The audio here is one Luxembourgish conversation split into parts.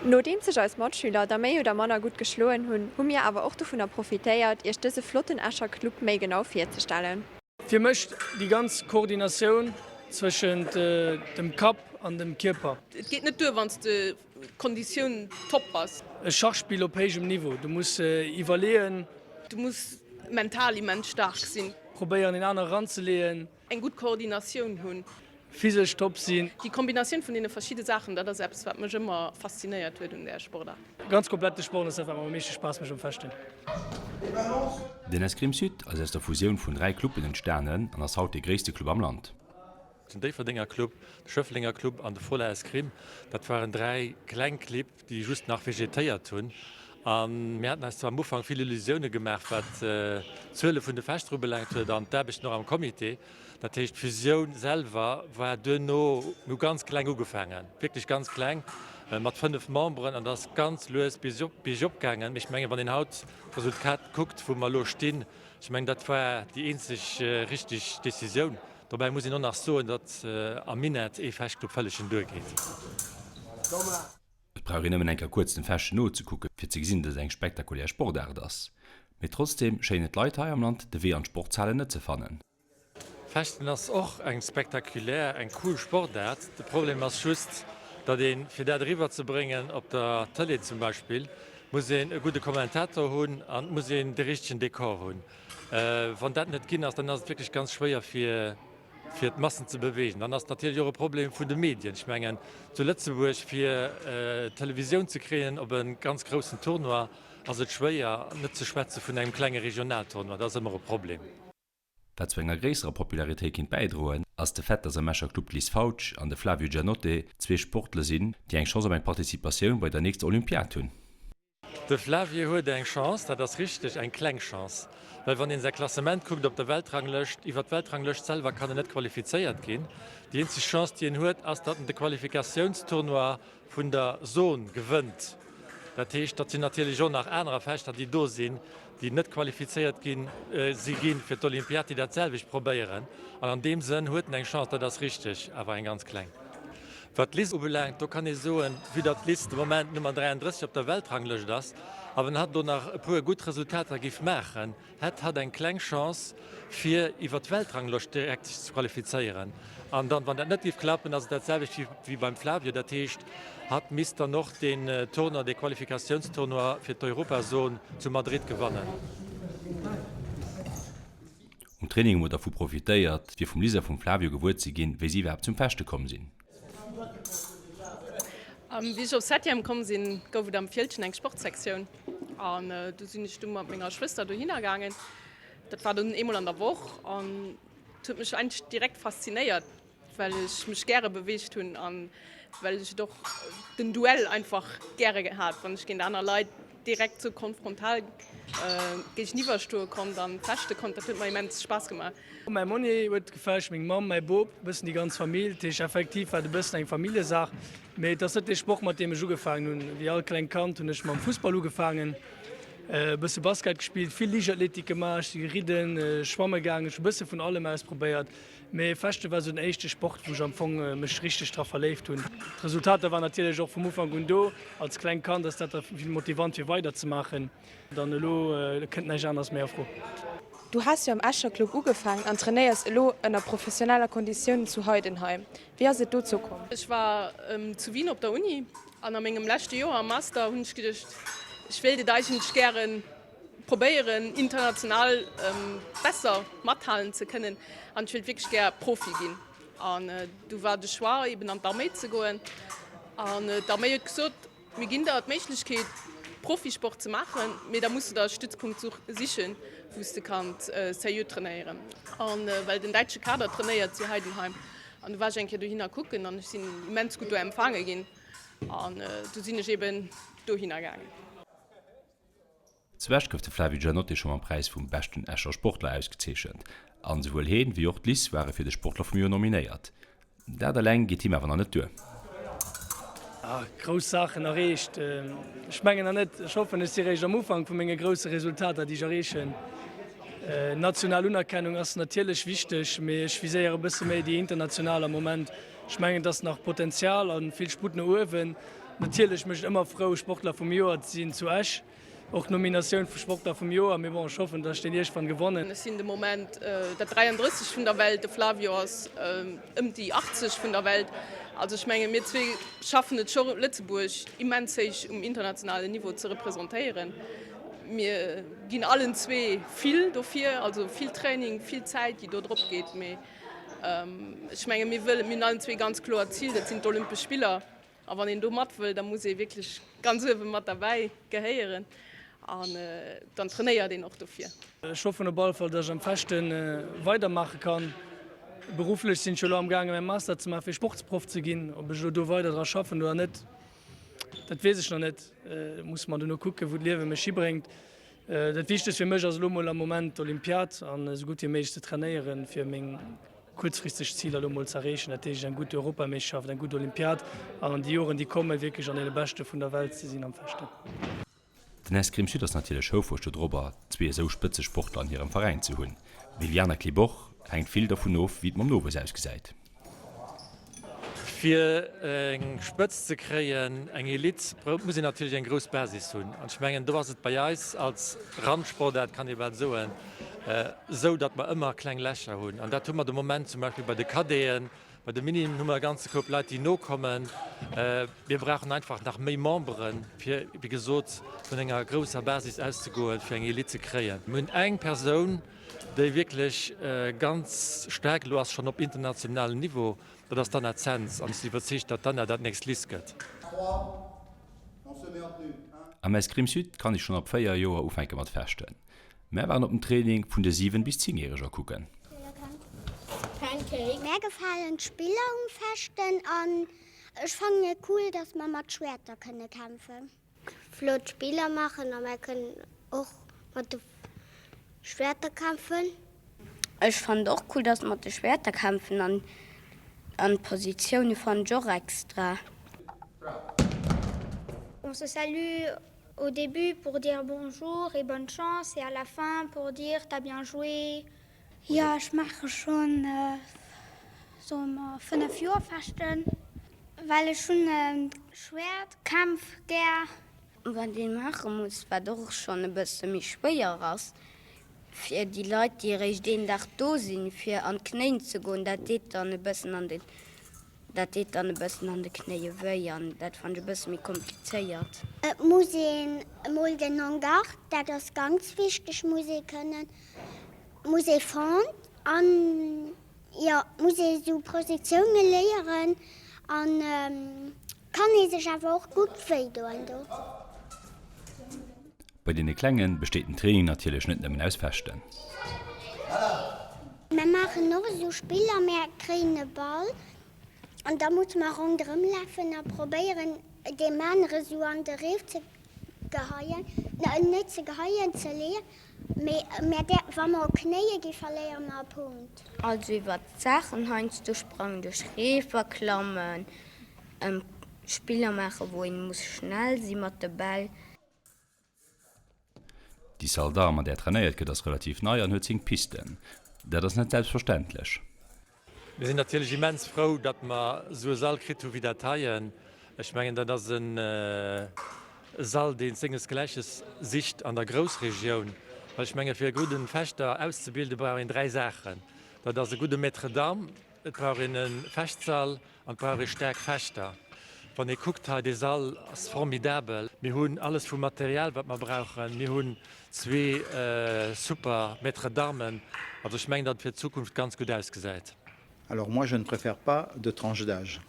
Nodeems sech eis Matschüler da méi oder manner gutt geschloen hunn, hu mir awer och dovunner profitéiert, iech dëse flotten Escher Club méi genau virzestellen. Fir mech déi ganz Koordinatioun zwëschent dem Kapp an dem Kierper. Et geet net duer wanns de Konditioun top bass. E Schachspill op héijem Niveau, du muss iwwerleeën. Du muss mental immens staark sinn. Probéieren een aner eranzeleeën. Eng gutt Koordinatioun hunn. Physesch top sinn. Déi Kombinatioun vun deene verschidde Saachen, dat ass eppes wat mech ëmmer faszinéiert huet un där Sportaart. Ganz komplett de Sport ass dat wat mer am meeschte Spaass mécht um Fechten. Den Escrime Sud ass aus der Fusioun vun 3 Cluben entstanen an ass haut dee gréisste Club am Land. Den Déifferdenger Club, de Schëfflenger Club an de Fola Escrime, dat waren 3 kleng Clibb, déi just nach vegetéiert hunn. A mir haten eis zwar am Ufank vill Illusioune gemaach, wat d'Zuele vun de Fechter ubelaangt huet an d'Aarbechten och am Comité. Dat heescht, d'Fusioun selwer war duerno, mir hu ganz kleng ugefaangen, wierklech ganz kleng, mat 5 Memberen an dat ass ganz lues biergop gaangen. Mee ech mengen, wann een haut d'Resultat kuckt, wou mer elo stinn, ech mengen, dat war déi eenzeg richteg Decisioun. Dobäi muss een och nach soen, datt am Minett ee Fechtclub vëllegen duergeet. Et brauch een nëmmen eng Kéier kuerz dem Fechten nozekucken, fir ze gesinn, datt et eng spektakulär Sportaart ass. Mee trotzdeem schéinen d'Leit hei am Land de Wee an d'Sportshalen net ze fannen. Fechten ass och eng spektakulär, eng cool Sportaart. De Problem ass just, datt een, fir dat eriwwer ze bréngen op der Tëlee zum Beispill, muss een e gudde Kommentator hunn an et muss een de richtegen Dekor hunn. Wann dat net ginn ass, dann ass et wierklech ganz schwéier fir fir d'Massen ze beweegen. Dann ass natierlech och e Problem vun de Medien. Ech mengen, zu Lëtzebuerg fir Televisioun ze kréien op e ganz groussen Tournoi ass et schwéier, net ze schwätze vun engem klenge Regionaltournoi. Dat ass ëmmer e Problem. Wat zu enger gréisserer Popularitéit kinnt bäidroen, ass de Fait, dass am Escher Club d'Liz Fautsch an de Flavio Giannotte zwee Sportler sinn, déi eng Chance op eng Participatioun bei der nächster Olympiad hunn. De Flavio huet eng Chance, dat ass richteg, eng kleng Chance, well wann een säi Klassement kuckt op der Weltranglëscht, iwwer d'Weltranglëscht selwer kann en net qualifizéiert ginn. Déi eenzeg Chance, déi en huet, ass, datt en de Qualifikatiounstournoi vun der Zon gewënnt. Dat heescht, dat sinn natierlech och nach anerer Fechter, déi do sinn, déi net qualifizéiert ginn si ginn fir d'Olympiad, déi dat selwecht probéieren. An an deem Sënn huet en eng Chance, dat ass richteg, awer eng ganz kleng. Wat d'Liz ubelaangt, do kann ee soen, vue datt d'Liz de Moment Nummer 33 op der Weltranglëscht ass, a wann hatt elo nach e puer gutt Resultater giff maachen, hätt hatt eng kleng Chance fir iwwer d'Weltranglëscht direkt sech ze qualifizéieren. An dann, wann dat net giff klappen, ass et dat selwecht wéi beim Flavio, dat heescht hatt misst dann och deen Tournoi, dee Qualifikatiounstournoi fir d'Europazon zu Madrid gewannen. Um Training hu mer dervu profitéiert, fir vum Liz a vum Flavio gewuer ze ginn, wéi si iwwerhaapt zum Fechte komm sinn. Wéi ech op Septième komm sinn, gouf et am Fieldgen eng Sportsektioun an du sinn ech du mat menger Schwëster dohinner gaangen. Dat war dunn eemol an der Woch an et huet mech eigentlech direkt faszinéiert. Well ech mech gäre beweegt hunn an well ech et och den Duell einfach gäre hat, wann ech géint aner Leit direkt sou konfrontal géigeniwwer stoe konnt an fechte konnt, dat huet mer immens Spaass gemaach. Mäi Monni huet gefecht, meng Mamm, mäi Bop, e bëssen déi ganz Famill. Dat heescht effektiv war et e bëssen eng Familljesaach. Mee et ass net dee Sport, mat deem ech ugefaangen hunn. Wéi all klengt Kand hunn ech mam Fussball ugefaangen, e bësse Basket gespillt, vill Liichtathletik gemaach, ech si geridden, schwamme gaangen, ech hu e bësse vun allem ausprobéiert. Mee Fechte war sou den éischte Sport, wou ech am Fong mech richteg dra verléift hunn. D'Resultater waren natierlech och vum Ufank un do. Als klengt Kand ass dat da vill motivant fir weider ze maachen. Dann elo kënnt näischt aneres méi a Fro. Du has jo am Escher Club ugefaangen an trainéiers elo ënner professioneller Konditiounen zu Heidenheim. Wéi ass et dozou komm? Ech war zu Wien op der Uni an a mengem leschte Joer am Master hunn ech geduecht, ech wéilt et eigentlech gären probéieren international besser mathalen ze kënnen an ech wéilt wierklech gär Profi ginn. An du war de Choix eben an d'Arméi ze goen an d'Arméi huet gesot, mir ginn der d'Méiglechkeet Profisport ze maachen, mee da muss de der e Stützpunkt sichen, wou s de kanns sérieux trainéieren. An well den däitsche Kader trainéiert zu Heidenheim an du war ech eng Kéier dohinner kucken an ech sinn immens gutt do empfaange ginn an du sinn ech eben dohinner gaangen. Zu Esch gouf de Flavio Gianotti scho mam Präis vum beschten Escher Sportler ausgezeechent. An esouwuel heen, wéi och d'Liz ware fir de Sportler vum Joer nominéiert. Dat eleng geet him awer nach net duer. Grouss Saachen erreecht? Ech mengen nach net. Ech hoffen, ech si réischt am Ufank vu menge grousse Resultater, déi ech erreechen. National Unerkennung ass natierlech wichteg, mee ech viséiere e bësse méi déi international am Moment. Ech mengen, et ass nach Potenzial a vill Sputt no uewen. Natierlech mécht et ëmmer frou, Sportler vum Joer ze sinn zu Esch. Och d'Nominatioun vu Sportler vum Joer, mee bon, ech hoffen, datt ech deen iergendwann gewonnen. Ech sinn de Moment dat 33 vun der Welt, de Flavio ass ëm déi 80 vun der Welt. Also ech menge mir zwee schaffen et scho Lëtzebuerg immens héich um internationalen Niveau ze representéieren. Mir ginn allen zwee vill dofir, also vill Training, vill Zäit déi do drop geet. Mee ech menge mir wëllen, mir hunn allen zwee ganz kloer Zil, dat sinn d'Olympesch Spiller. A wann een do mat wëll, da muss ee wierklech ganz uewe mat derbäi gehéieren an dann trainéiert een och dofir. Ech hoffen op alle Fall, dass ech am Fechte weidermaache kann. Berufflech sinn ech jo elo am gaange mäi Master ze maachen, fir Sportsproff ze ginn. Ob ech elo do weider dra schaffen oder net, dat weess ech nach net. Musse mer duerno kucken, wou d'Liewe mech hibréngt. Dat Wichtegst fir mech ass elo mol am Moment d'Olympiad an esou gutt wéi méiglech ze trainéieren, fir meng kuerzfristeg Ziler elo mol ze erreechen, dat heescht eng gutt Europameeschterschaft, eng gutt Olympiad an an déi Joren déi kommen wierklech an deene Beschte vun der Welt ze sinn am Fechten. Den Escrime Sud ass natierlech houfreg dodrobber, zwee esou Spëtzesportler an hirem Veräin ze hunn. D'Viviana Kliboch hänkt vill dervun of, wéi et mam Nowuess ausgesäit. Fir eng Spëtzt ze kréien, eng Elite, muss een natierlech eng grouss Basis hunn. An ech mengen, do ass et bei eis als Randsportaart, kann ee bal soen, esou, datt mer ëmmer kleng Lächer hunn. An dat hu mer de Moment zum Beispill bei de Cadeten, bei de Minimen hu mer e ganze Koup Leit, déi nokommen. Mir brauchen einfach nach méi Memberen, fir, wéi gesot, vun enger grousser Basis auszegoen, fir eng Elite ze kréien. Mir hunn eng Persoun, déi wierklech ganz staark elo ass, schonn op internationalem Niveau, dat ass d'Anna Zens. An ech sinn iwwerzeegt, datt d'Anna dat nächst Liz gëtt. Am Escrime Sud kann ee schonn ab 4 Joer ufänke mat fechten. Mär waren op den Training vun de 7 bis 10 Järeger kucken. Mär gefalen d'Spiller um Fechten an ech fannen et cool, dass mer mat Schwerter kënne kämpfen. Flott Spiller maachen a mär kënnen och mat de Schwerter kämpfen. Ech fannen et och cool dass mat de Schwerter kämpfen an an d'Positioune fannen ech och extra. On se salue au début pour dire bonjour et bonne chance et à la fin pour dire t'as bien joué. Jo, ech maache schonn, soe mer, 5 Joer Fechten, well ech hunn Schwäertkämpf gär. Wat ee maache muss, wat och schonn e bësse méi schwéier ass fir déi Leit, déi eréischt een Dag do sinn, fir an d'Knéien ze goen, dat deet dann e bëssen an de, dat deet dann e bëssen an de Knéie wéi an dat fannen ech e bësse méi komplizéiert. Et muss een emol den En garde, dat ass ganz wichteg, muss ee kënnen. Muss ee fond an jo muss ee sou Positioune léieren an kann ee sech awer och gutt wéi doen do. Bei deene Klengen besteet den Training natierlech net nëmmen aus Fechten. Mär maachen och esou Spiller, mär kréien e Ball an da musse mer ronderëm lafen a probéieren deem anere sou an de Reef ze geheien, net ze geheien, ze leeën. Mee mär däer, wa mer op Knéie gi verléiere mer e Punkt. Also iwwert d'Saachen heiansdo sprangen, duerch Reefer klammen, Spiller maachen wou een muss schnell si mat de Bäll. Déi Salle d'armes an där trainéiert gëtt ass relativ nei an huet 10 Pisten. Dat ass net selbstverständlech. Mir sinn natierlech immens frou, datt mer esou e Sall kritt hu wéi dat heien. Ech mengen, dat ass e Sall, dee sengesgläiches sicht an der Groussregioun. Well ech menge fir e gudde Fechter auszebilden, brauch een dräi Saachen. Dat ass e gudde Maître d'armes, et brauch een e Fechtsall an et brauch ee staark Fechter. Wann ee kuckt hei, dee Sall ass formidabel. Mir hunn alles vu Material, wat mer brauchen. Mir hunn zwee super Maîtres d'armes. Also ech mengen, datt et fir d'Zukunft ganz gutt ausgesäit. Alors moi je ne préfère pas de tranche d'âge.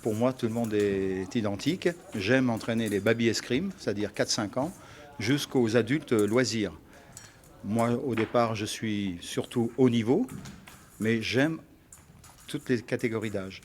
Pour moi tout le monde est identique. J'aime entraîner les baby escrime, c'est-à-dire 4-5 ans, jusqu'aux adultes loisirs. Moi au départ je suis surtout haut niveau, mais j'aime toutes les catégories d'âge.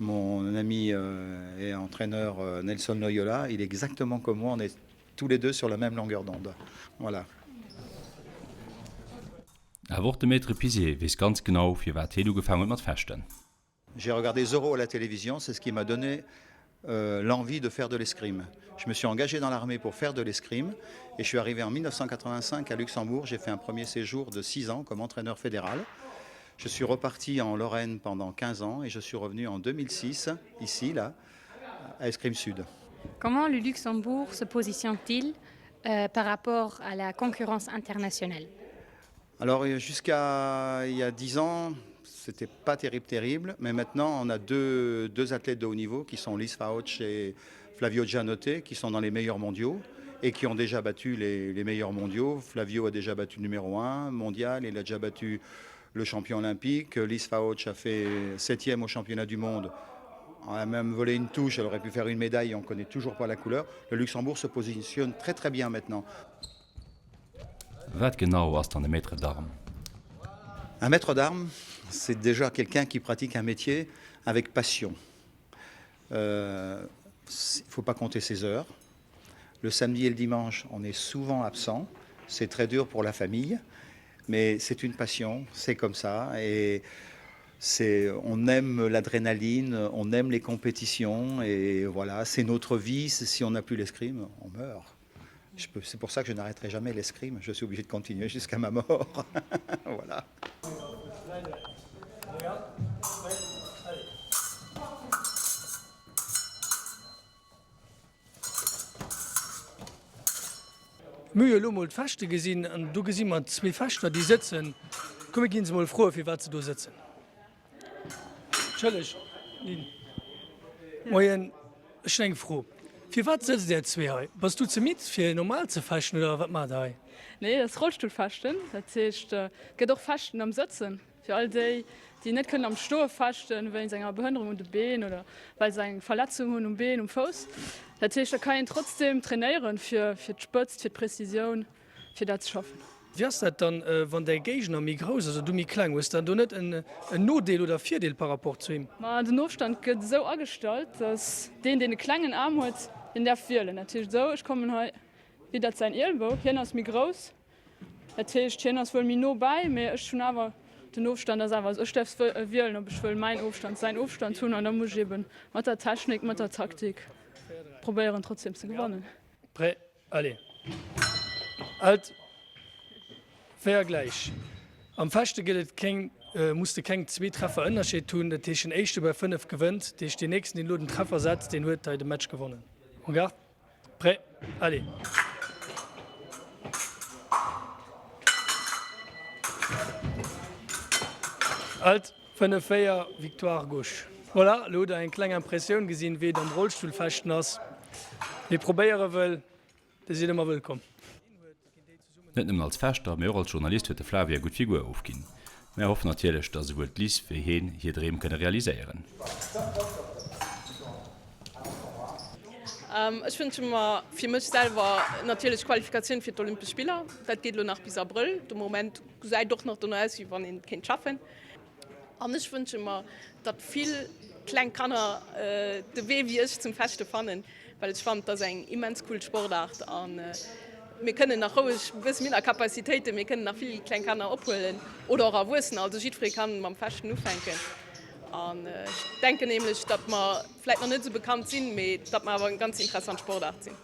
Mon ami euh, et entraîneur euh, Nelson Loyola, il est exactement comme moi, on est tous les deux sur la même longueur d'onde. Voilà. Awer och de Maître Pisier weess ganz genau, firwat hien ugefaangen huet mat fechten. J'ai regardé Zorro à la télévision, c'est ce qui m'a donné euh, l'envie de faire de l'escrime. Je me suis engagé dans l'armée pour faire de l'escrime et je suis arrivé en 1985 à Luxembourg. J'ai fait un premier séjour de six ans comme entraîneur fédéral. Je suis reparti en Lorraine pendant 15 ans et je suis revenu en 2006 ici là. à Escrime Sud. Comment le Luxembourg se positionne-t-il euh, par rapport à la concurrence internationale Alors euh, jusqu'à il y a 10 ans, c'était pas terrible terrible, mais maintenant on a deux, deux athlètes de haut niveau qui sont Lise Fauch et Flavio Gianotte qui sont dans les meilleurs mondiaux et qui ont déjà battu les, les meilleurs mondiaux. Flavio a déjà battu numéro 1 mondial, il a déjà battu le champion olympique. Lise Fauch a fait septième au championnat du monde. On a même volé une touche, elle aurait pu faire une médaille, on ne connaît toujours pas la couleur. Le Luxembourg se positionne très très bien maintenant. Wat genau ass dann e Maître d'armes? Un maître d'armes, c'est déjà quelqu'un qui pratique un métier avec passion. Euh, il faut pas compter ses heures. Le samedi et le dimanche, on est souvent absent. C'est très dur pour la famille, mais c'est une passion, c'est comme ça et c'est on aime l'adrénaline, on aime les compétitions et voilà, c'est notre vie, si on n'a plus l'escrime, on meurt. C'est pour ça que je n'arrêterai jamais l'escrime, je suis obligé de continuer jusqu'à ma mort. voilà. Mir hu jo elo mol d'Fechte gesinn an do gesi mer zwee Fechter, déi sëtzen. Komm mir ginn se mol froe firwat se do sëtzen. Entschëlleg Lynn. Moien, ech hunn eng Fro. Firwat sëtzt där zwee hei? Bass du ze midd fir normal ze fechten oder wat maacht der hei? Nee, dat ass Rollstullfechten. Dat heescht, et gëtt och Fechten am Sëtzen. Fir all déi, déi net kënnen am Stoe fechten, wéinst enger Behënnerung un de Been oder well se eng Verletzung hunn um Been, um Fouss. Dat heescht, da kann een trotzdeem trainéieren, fir fir d'Spëtzt, fir d'Prezisioun, fir dat ze schaffen. Wéi ass dat dann, wann däi Géigner méi grouss ass an du méi kleng? Hues dann do net en Nodeel oder Virdeel par rapport zu him? Ma den Ofstand gëtt esou agestallt, datt deen, deen e klengen Aarm huet, deen däerf wielen. Dat heescht esou, ech kommen hei widdert säin Ielbou, hien ass méi grouss, Dat heescht, hien ass wuel méi no bäi, mee ech hunn awer, den Ofstand ass awer, also ech däerf wielen, ob ech wëll mäin Ofstand, säin Ofstand hunn an da muss ech eeben mat der Technik, mat der Taktik probéieren trotzdem ze gewannen. Prêt, allez. Halt, 4 gläich. Am Fechte gëtt et keng, muss de keng zwee Treffer Ënnerscheed hunn. Dat heescht, den éischte bei 5 gewënnt. Dat heescht, deen nächsten, deen elo den Treffer setzt, deen huet hei de Match gewonnen. En garde. Prêt, allez. Halt, 5, 4, Victoire gauche. Voilà, elo hutt der eng kleng Impressioun gesinn, wéi et am Rollstullfechten ass. Wie probéiere wëll, dee sidd ëmmer wëllkomm. Net nëmmen als Fechter, mee och als Journalist huet de Flavio eng gutt Figur ofginn. Mär hoffen natierlech, dass esouwuel d'Liz wéi heen hir Dreem kënne realiséieren. Ech wënsche mer fir mech selwer natierlech Qualifikatioun fir d'Olympesch Spiller. Dat geet elo nach bis Abrëll. De Moment gesäit och nach dono aus, wéi wann een et kéint schaffen. An ech wënsche mer, datt vill kleng Kanner de Wee wéi ech zum Fechte fannen, well ech fannen, et ass eng immens cool Sportaart a mir kënnen nach roueg e bësse méi nach Capacitéiten, mir kënnen nach vill kleng Kanner ophuelen oder och Erwuessener. Also jiddweree kann mam Fechten ufänken. An ech denken nämlech, datt mer vläit nach net esou bekannt sinn, mee datt mer awer eng ganz interessant Sportaart sinn.